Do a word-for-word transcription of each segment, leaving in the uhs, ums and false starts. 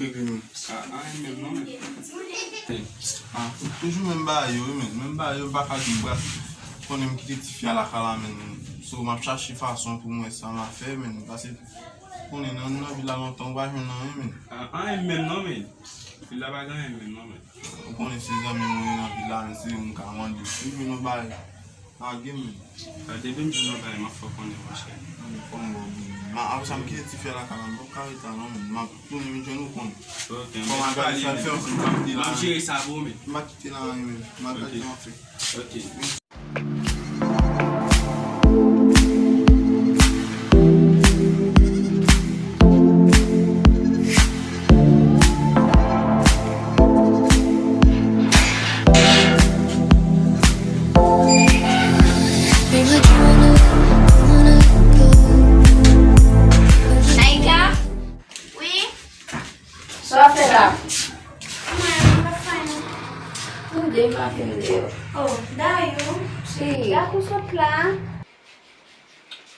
Ah, ah, menm non, men. Ah, toujou menm bagay yo, wi, men. Menm bagay yo, m pa ka di m pral konnen m kite tifi a lakay la, men. So, m ap chache fason pou m wè sa m a fè, men. Paske, konnen nan, nan vil la lontan, ou pa jwenn anyen, men. Ah, anyen menm non, men. Vil la pa gen anyen menm non, men. Ou konnen se zanmi mwen nan vil la, men se yo m ka mande. Si m jwenn yon bagay, lage m, men. Depi m jwenn yon bagay, m ap fè w konnen, monchè. Ann, fò m ba w byen. Ma, apre sa, m kite tifi a lakay la, m p ap ka ret la non, men. M ap tounen vin jwenn ou, konnen. Ok, fò m al gade sa l fè, m p ap kite la. M ap jere sa pou ou, men. M pa kite la, men. M ap gade sa m ap fè. Ok. Naïka? Wi? Sa w ap fè la? Mwen, mwen pa fè anyen. Tande, m ap vin deyò. Oh, Dayou. Cheri. Gad ou sot la.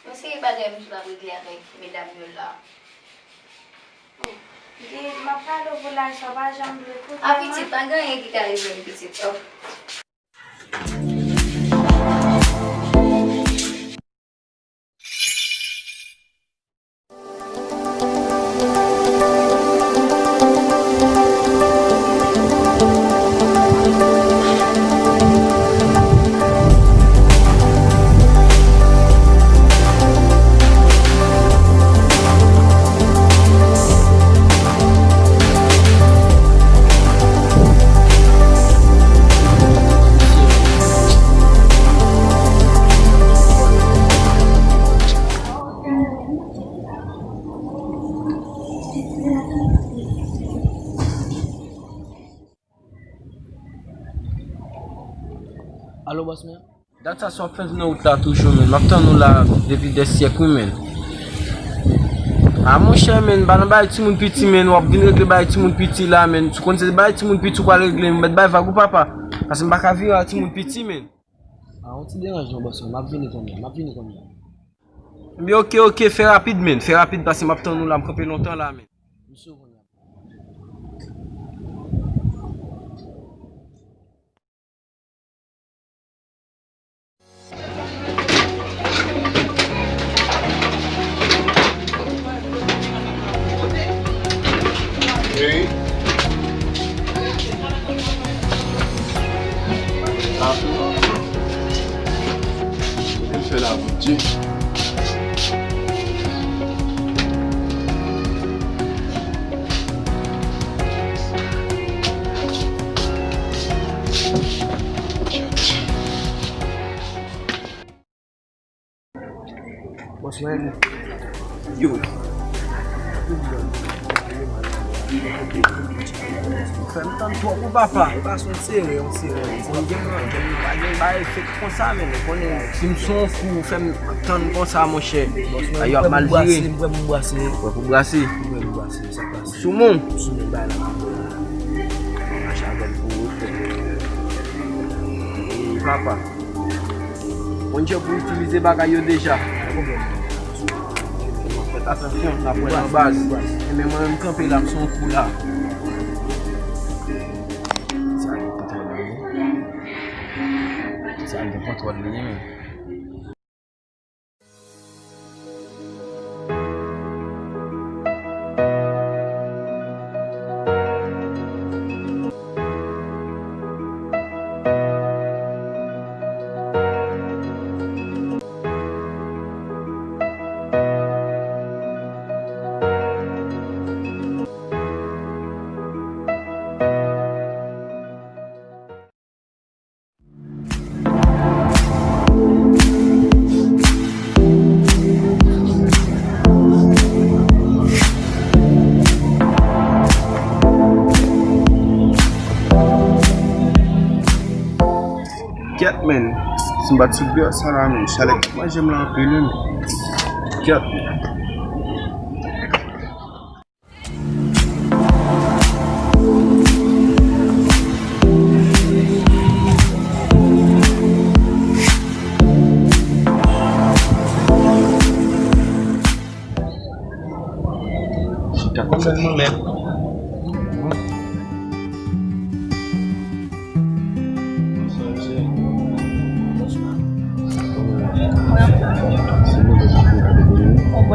Yon seri bagay misye ap regle avèk medam yo la. Di, m ap pale w pou laj sa, w pa janm vle koute mwen. A pitit, pa gen anyen ki ka rive m, pitit. Oh. Alo, bòs mwen. Dat sa, sa w ap fè nan wout la toujou, men. M ap tann ou la depi dè syèk, wi, men. A, monchè, men, pa nan bagay timoun piti, men. W ap vin regle bagay timoun piti la, men. Ou konn se bagay timoun piti ou pral regle, men. Mèt bay vag ou papa. Paske m pa ka viv ak timoun piti, men. A, yon ti deranjman, bòs mwen. M ap vini kounye a. M ap vini kounye a. Ebyen, oke, oke, fè rapid, men. Fè rapid, paske m ap tann ou la, m kanpe lontan la, men. M sou kounye a. Wi. Sa tou. Ou fè la, Bondye. Bòs mwen. Yo. Fè m tann twòp wi papa. E pa se yon sere, yon sere. Mwen gen, gen, pa gen bagay fèt konsa, men ou konnen si m sou yon kou, fè m tann konsa, monchè. Bòs mwen, a, yo ap mal vire. M prè pou brase. Prè pou brase. M prè pou brase, sa pase. Ou sou moun? Ou sou moun, bay la. Mache avè l pou ou fè. Wi, papa. Bondye pou itilize bagay yo deja. Fèt atansyon, n ap wè nan baz. E men mwen menm kanpe la, m sou yon kou la. Sa gen kontwòl li ye. Sa gen kontwòl li ye, men. Kèt, men. Si m pa t sou peryòd sa la, men, chalè k ap manje m la anpil, wi, men. Kèt, men. Chita konsa, men.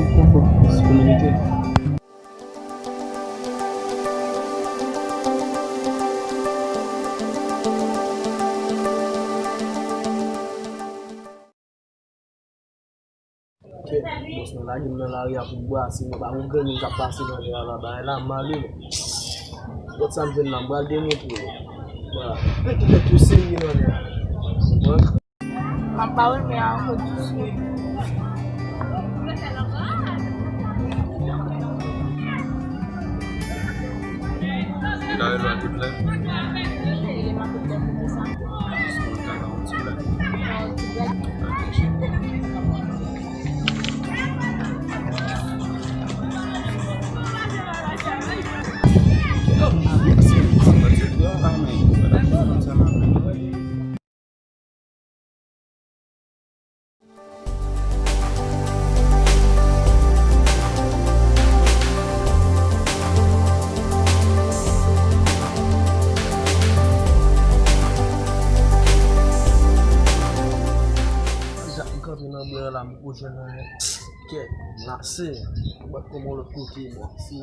ou pran fòs pou nou lite. Kèt, bòs mwen lage m nan lari a pou m brase, mwen pa konn granmoun k ap pase nan lè a la, bagay la mal wi. Gad sa m jwenn la, m pral demontre w. Vwala. Pete tèt yo serye nan lè a. Konprann? M ap ba w men a ankò tou sou. Li ka rele w tout lè? Li rele m a tout lè pou ki sa? Jis pou m ka ba w ti blag. Ba w ti blag. Sa m kanpe nan bò la, m poko jwenn anyen. Kèt, m lase. M pa t kòman lòt kote, m lase.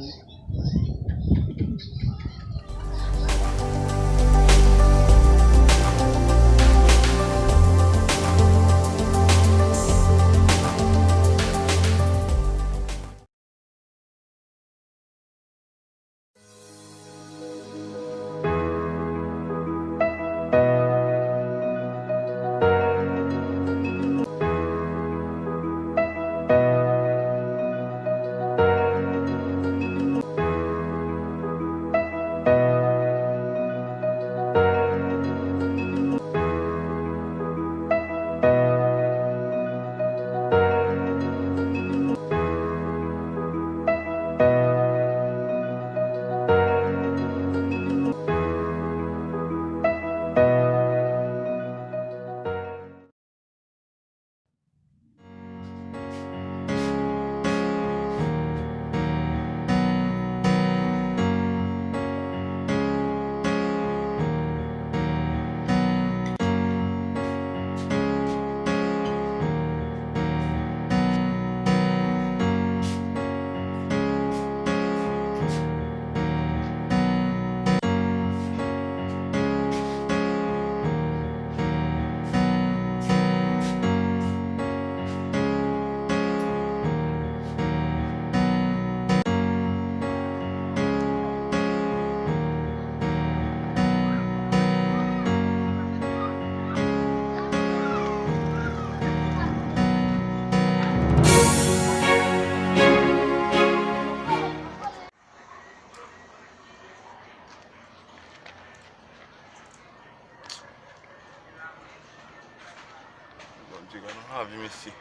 Bondye, gade yon lavi, mesye.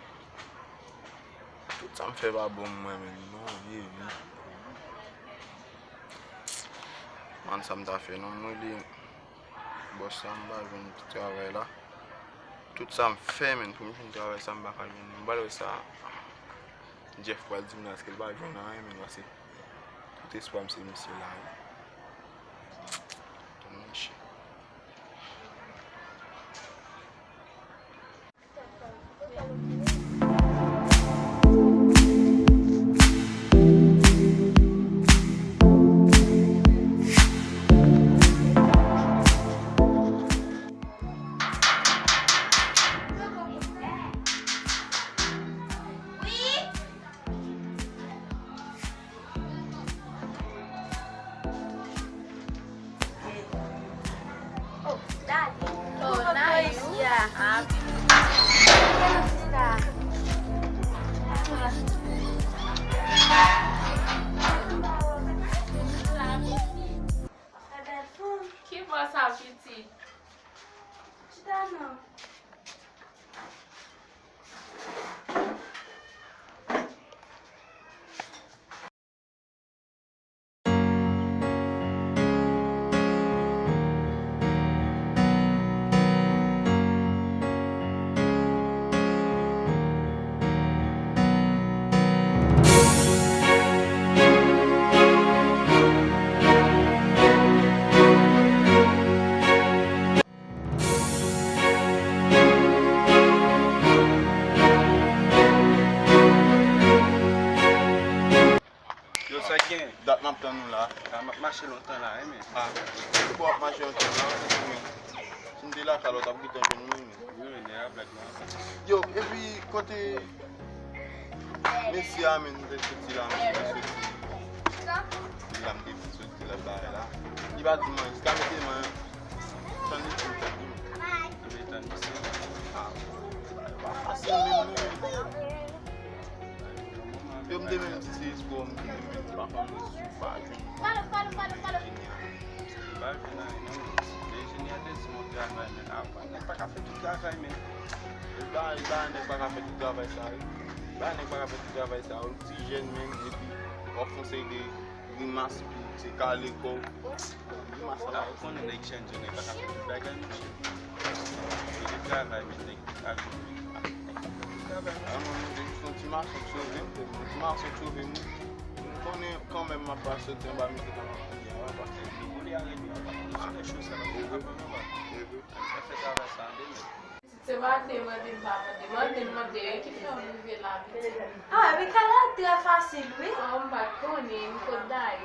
Tout sa m fè pa bon mwen menm, non, vye vi. Man, sa m ta fè, non, m rele bòs la, m pa jwenn travay la. Tout sa m fè, menm, pou m jwenn travay sa, m pa ka jwenn. M pral wè sa Jeff pral di m la, èske l pa jwenn anyen, menm, paske tout espwa m se misye la, wi. Tande, monchè. Tann ou la. A, m ap mache lontan la, wi, men. A, bon, w ap mache lontan la, wi, men. Si m te lakay la, w t ap gentan jwenn mwen, men. Wi, men, nèg la blag la. Yo, epi kote mesye a, men, nou te soti la, men, nou te soti. Li la, m te soti la, bay la. Li pa di mwen, jiska mete mwen. Tann li, tann li. Ou vle tann misye? A, pa fasil, men, non. Yo, m te menm di se espò m te renmen, m pa konn si w pa jwenn. Enjenyè. M pa jwenn anyen, non. Enjenyè te di m yon travay, men apa, nèg pa ka fè tout travay, men. E ba, e ba, nèg pa ka fè tout travay sa, wi. E ba, nèg pa ka fè tout travay sa, wi. Ti jèn, men, epi w ap fè yon seri de grimas pou w te kale kò w. Grimas la. Ou konnen nèg jèn, jèn, nèg pa ka fè tout bagay, monchè. Se de travay, men nèg. Travay, non, se yon ti mason k sove m, yon ti mason k sove m. M konnen kanmenm m ap pase soti anba mizik la, m ap kriye a, papa. Deboule avèk li, papa. Sou lè cho sa, la, papa, papa. Fè travay sa, an de men. Se mande, mande, m pa mande, mande, mande, ki fè m rive la, pitit. A, Mikaela trè fasil, wi. O, m pa t konnen, m kot dayè.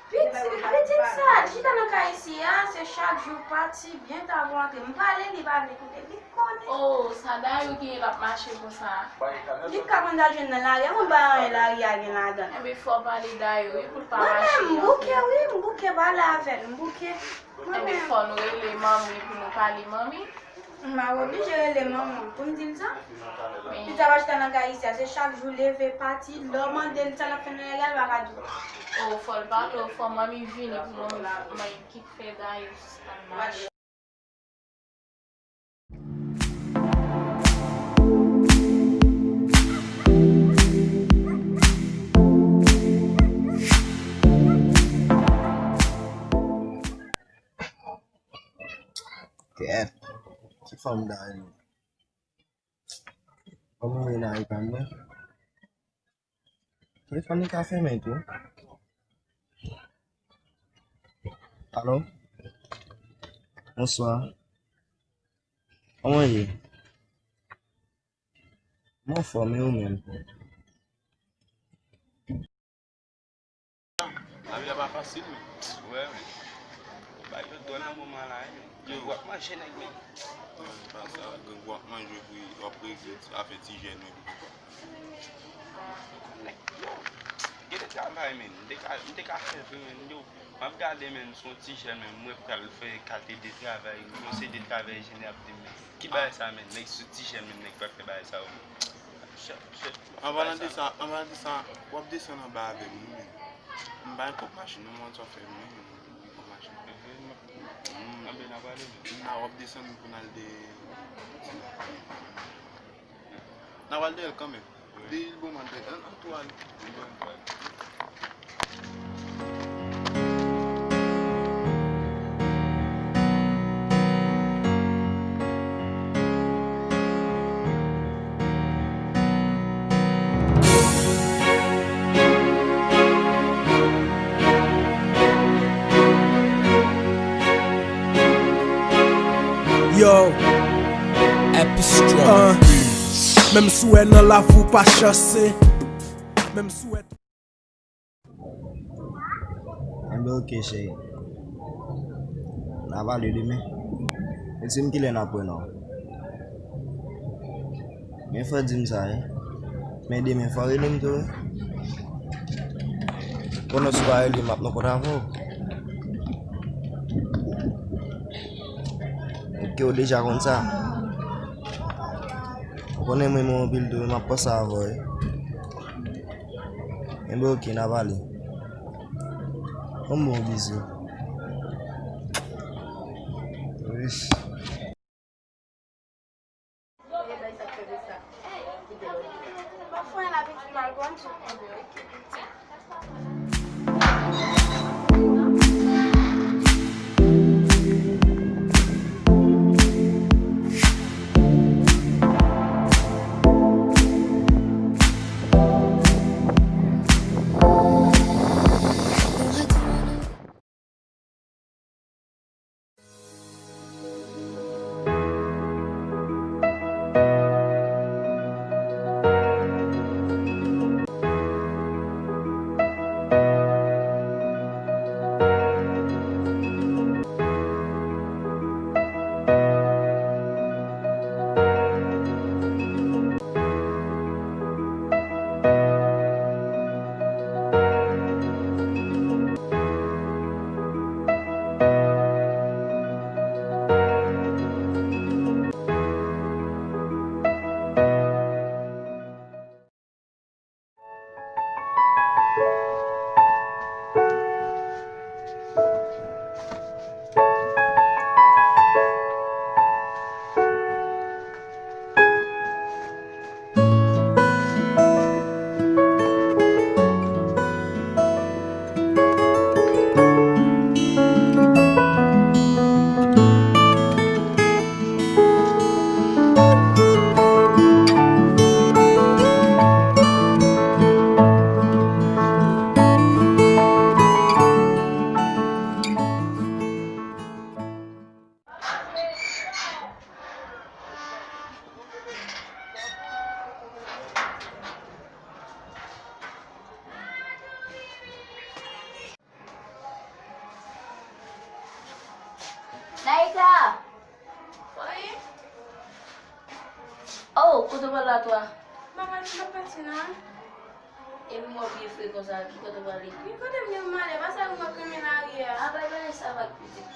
Pitit, pitit sa, chita nan kay isi a, se chak jou pati, byen ta pou antre. M pale, li pa vle koute, li konnen. O, sa Dayou genyen l ap mache konsa? Li ka konn al jwenn nan lari a, konn pa anyen lari a gen ladan l. Enben, fò w pale Dayou, wi, pou l pa mache. Mwen menm, m bouke, wi, m bouke pale avè l, m bouke. Mwen menm. Enben, fò nou rele manmi pou nou pale manmi. M ap oblije rele manman pou m di l sa. Men pitit sa pa chita nan kay isi a, se chak jou leve, pati, lè w mande l sa l ap fè nan lari a, l pa ka di w. O, fò l pale, o, fò manmi vini pou manmi, manmi ki fè Dayou sispann mache. Kèt. Ki fanm dayè? Fanm mwen nan iPad mwen. Telefòn li ka fèmen tou. Alo? Bonswa. Kòman w ye? M anfòm, e ou menm? Lavi a pa fasil, men. Wè, men. Bagay yo dwòl nan moman la, wi, men. Yo. Grangou ap manje nèg, men. Non, se pa sa. Grangou ap manje, epi w ap regle afè ti jèn yo, epi poukwa. Nèg, yo. Gen de travay, men. M te ka, m te ka fè vre, men. Yo, m ap gade, men, se yon ti jèn, men, m wè pral fè kalite de travay, yon seri de travay enjenyè ap di m, men. Ki bagay sa, men? Nèg sou ti jèn, men, nèg pral fè bagay sa, yo, men. An palan de sa, an palan de sa, w ap desann anba avè m, wi, men. M pa gen kòb machin, non, mwen sa fè m, wi, men, m gen kòb machin. Anben, n a prale, men. N a w ap desann pou n al de, n a pral dèyè l kanmenm. Wi. Li bon, m al dèyè l, an, an tou al. Wi, an tou al. Yo, Epistrong. Uh, menm si w wè nan lavi w pa chanse. Menm si w wè Enben, oke, cheri. N a pale demen. Men di m kilè n ap wè non. Men fò di m sa, wi. Men demen, fò rele m tou, wi. Konnen si w pa rele m, m ap nan kont avè w. Oke, w deja konn sa. Ou konnen mwen renmen w anpil tou, wi, m ap panse avè w, wi. Enben, oke, n a pale. Ban m ba w bizou. Wish. Oh, kote w pral la, twa? Mwen pral, mwen pral pati non. Epi mwen byen fre konsa, ki kote w prale? Wi, kote m gen pou m ale? Pa sa yon mwen renmen lari a. A, bay bagay sa vag, pitit.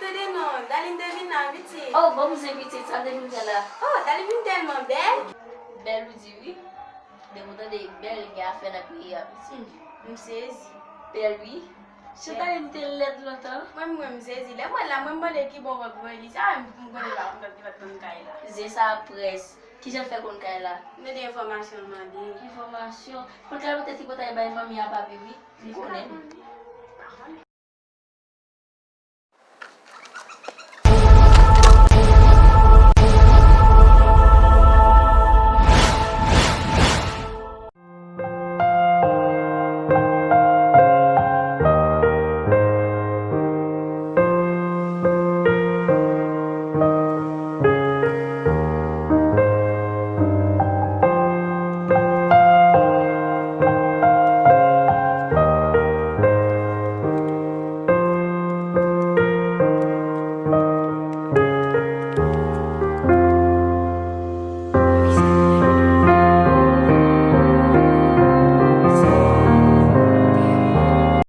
Tande non, Darline te vin la, pitit. Oh, bon, m se pitit, sa te vin fè la? Oh, Darline vin tèlman bèl. Bèl ou di wi. Depi w tande bèl, gen afè nan peyi a, pitit. M sezi. Bèl wi. Chantal te lèd lontan. Mwen, mwen, m sezi. Lè mwen la, mwen, m mande ki bò w ap pran li. Sa, m konnen pa, m konn li pa t konn kay la. Zen sa près. Kijan l fè konn kay la? M tande enfòmasyon, m mande. Enfòmasyon? Pou l ka pote ti pòtay bay fanmi a, papi, wi. M konnen.